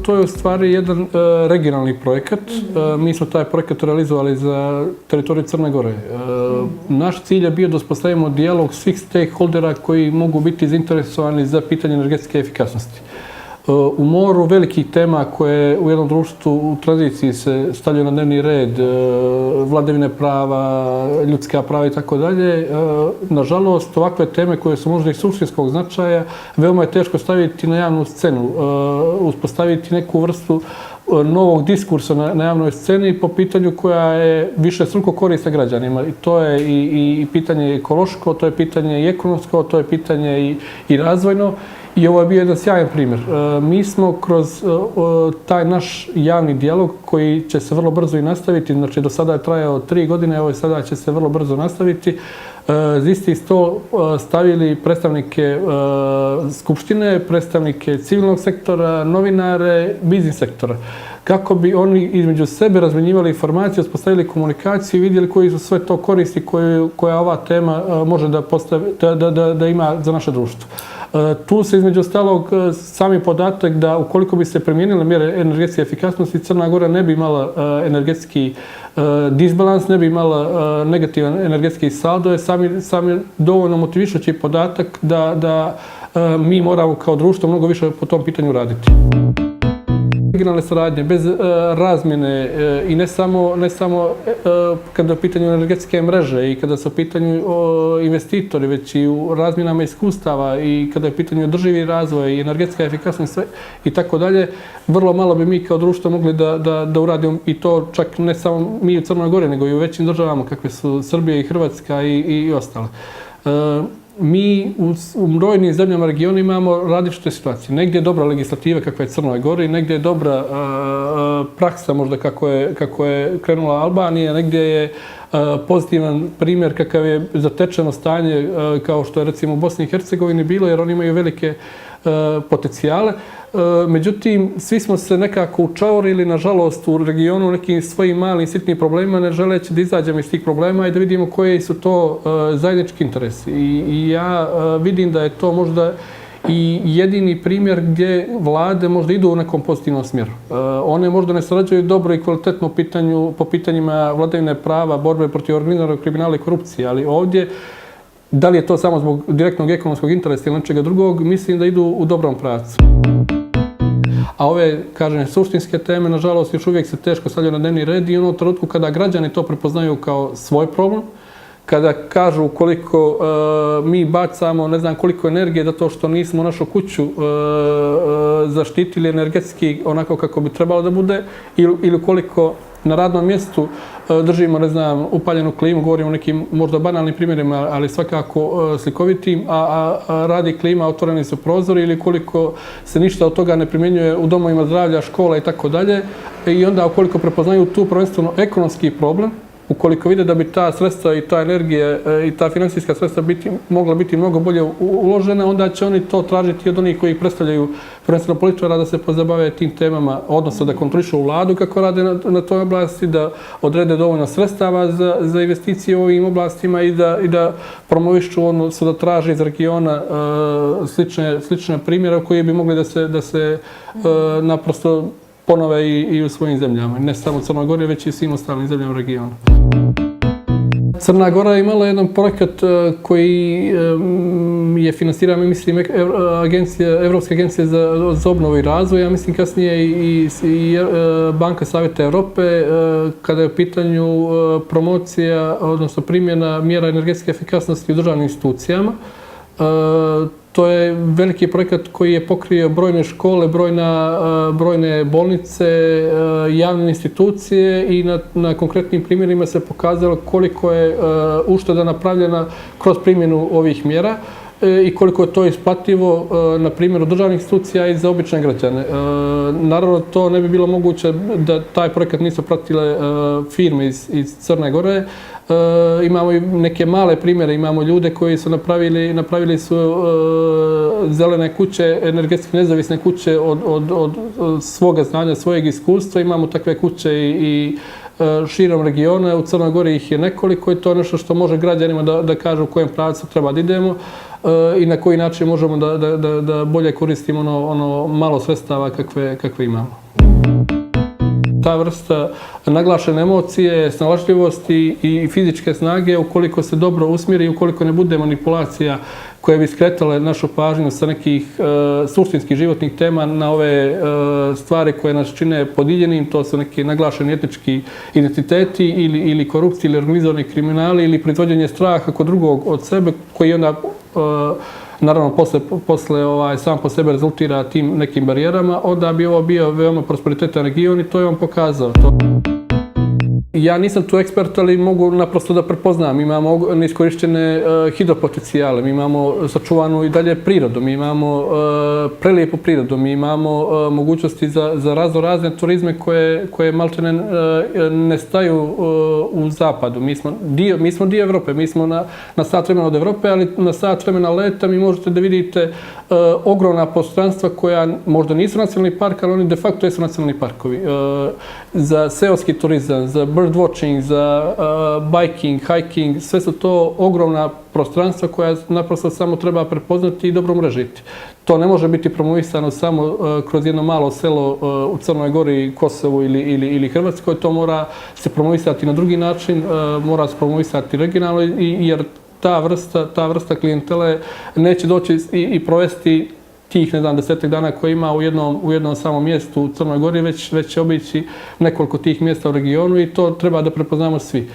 To je u stvari jedan regionalni projekat. Mi smo taj projekat realizovali za teritoriju Crne Gore. Naš cilj je bio da uspostavimo dijalog svih stakeholdera koji mogu biti zainteresovani za pitanje energetske efikasnosti. U moru velikih tema koje u jednom društvu u tranziciji se stavljaju na dnevni red, vladavine prava, ljudska prava i tako dalje, nažalost ovakve teme koje su možda i suštinskog značaja veoma je teško staviti na javnu scenu, uspostaviti neku vrstu novog diskursa na javnoj sceni po pitanju koja je više struko korisna građanima. I to je i pitanje ekološko, to je pitanje i ekonomsko, to je pitanje i razvojno. I ovo je bio jedan sjajan primjer. Mi smo kroz taj naš javni dijalog koji će se vrlo brzo i nastaviti, znači do sada je trajao 3 godine, evo i sada će se vrlo brzo nastaviti, za isti stol stavili predstavnike Skupštine, predstavnike civilnog sektora, novinare, biznis sektora. Kako bi oni između sebe razmjenjivali informacije, uspostavili komunikaciju i vidjeli koji su sve to koristi koja ova tema može da ima za naše društvo. Tu se između ostalog sami podatak da ukoliko bi se primijenile mjere energetske efikasnosti, Crna Gora ne bi imala energetski disbalans, ne bi imala negativan energetski saldo, je sami dovoljno motivišući podatak da mi moramo kao društvo mnogo više po tom pitanju raditi. Regionalne saradnje, bez razmjene i ne samo kada je u pitanju energetske mreže i kada su u pitanju investitori, već i u razmjenama iskustava i kada je u pitanju održivi razvoj i energetska efikasnost i tako dalje, vrlo malo bi mi kao društvo mogli da uradimo i to čak ne samo mi u Crnoj Gori, nego i u većim državama kakve su Srbija i Hrvatska i ostale. Mi u brojnim zemljama regiona imamo različite situacije. Negdje je dobra legislativa kakva je Crnoj Gori, negdje je dobra praksa možda kako je krenula Albanija, negdje je pozitivan primjer kakav je zatečeno stanje kao što je recimo u Bosni i Hercegovini bilo, jer oni imaju velike potencijale. Međutim, svi smo se nekako učaurili, nažalost, u regionu nekim svojim malim, sitnim problemima, ne želeći da izađemo iz tih problema i da vidimo koji su to zajednički interesi. I ja vidim da je to možda i jedini primjer gdje vlade možda idu u nekom pozitivnom smjeru. One možda ne sarađuju dobro i kvalitetno po pitanjima vladavine prava, borbe protiv organiziranog kriminala i korupcije, ali ovdje, da li je to samo zbog direktnog ekonomskog interesa ili nečega drugog, mislim da idu u dobrom pravcu. A ove, kažem, suštinske teme, nažalost, još uvijek se teško stavljaju na dnevni red i u onom trenutku kada građani to prepoznaju kao svoj problem, kada kažu koliko mi bacamo, ne znam koliko energije zato što nismo našu kuću zaštitili energetski onako kako bi trebalo da bude ili koliko na radnom mjestu držimo, ne znam, upaljenu klimu, govorimo o nekim možda banalnim primjerima, ali svakako slikovitim, a radi klima, otvoreni su prozori ili koliko se ništa od toga ne primjenjuje u domovima zdravlja, škola i tako dalje. I onda ukoliko prepoznaju tu prvenstveno ekonomski problem, ukoliko vide da bi ta sredstva i ta energija i ta financijska sredstva mogla biti mnogo bolje uložena, onda će oni to tražiti od onih koji predstavljaju prvenstveno političara da se pozabave tim temama, odnosno da kontrolišu vladu kako rade na toj oblasti, da odrede dovoljno sredstava za investicije u ovim oblastima i da promovišu, odnosno da traže iz regiona slične primjere koji bi mogli da se naprosto ponove i u svojim zemljama. Ne samo u Crnoj Gori, već i svim ostalim zemljama u regionu. Crna Gora je imala jedan projekat koji je finansirao, mislim, Evropska agencija za obnovu i razvoj, ja mislim kasnije i Banka Savjeta Europe, kada je u pitanju promocija, odnosno primjena mjera energetske efikasnosti u državnim institucijama. To je veliki projekat koji je pokrio brojne škole, brojne bolnice, javne institucije i na konkretnim primjerima se pokazalo koliko je ušteda napravljena kroz primjenu ovih mjera i koliko je to isplativo na primjeru državnih institucija i za obične građane. Naravno, to ne bi bilo moguće da taj projekat nisu pratile firme iz Crne Gore. Imamo i neke male primjere, imamo ljude koji su napravili su zelene kuće, energetski nezavisne kuće od svoga znanja, svojeg iskustva. Imamo takve kuće i širom regiona, u Crnoj Gori ih je nekoliko i to je nešto što može građanima da kažu u kojem pravcu treba da idemo. i na koji način možemo da bolje koristimo ono malo sredstava kakve imamo. Ta vrsta naglašene emocije, snalažljivosti i fizičke snage, ukoliko se dobro usmjeri i ukoliko ne bude manipulacija koje bi skretale našu pažnju sa nekih suštinskih životnih tema na ove stvari koje nas čine podijeljenim, to su neki naglašeni etnički identiteti ili korupcija ili organizovani kriminali ili proizvođenje straha kod drugog od sebe koji onda naravno posle sam po sebe rezultira tim nekim barijerama, onda bi ovo bio veoma prosperitetan region i to je on pokazao. Ja nisam tu ekspert, ali mogu naprosto da prepoznam. Mi imamo neiskorištene hidropotencijale, mi imamo sačuvanu i dalje prirodu, mi imamo prelijepu prirodu, mi imamo mogućnosti za razne turizme koje maltene ne staju u zapadu. Mi smo dio Evrope, mi smo na sat vremena od Evrope, ali na sat vremena leta mi možete da vidite ogromna prostranstva koja možda nisu nacionalni park, ali oni de facto jesu nacionalni parkovi. Za seoski turizam, za birdwatching, za biking, hiking, sve su to ogromna prostranstva koja naprosto samo treba prepoznati i dobro umrežiti. To ne može biti promovisano samo kroz jedno malo selo u Crnoj Gori, Kosovu ili Hrvatskoj, to mora se promovisati na drugi način, mora se promovisati regionalno, jer ta vrsta klijentele neće doći i provesti tih, 10 dana koje ima u jednom samom mjestu u Crnoj Gori, već će obići nekoliko tih mjesta u regionu i to treba da prepoznamo svi.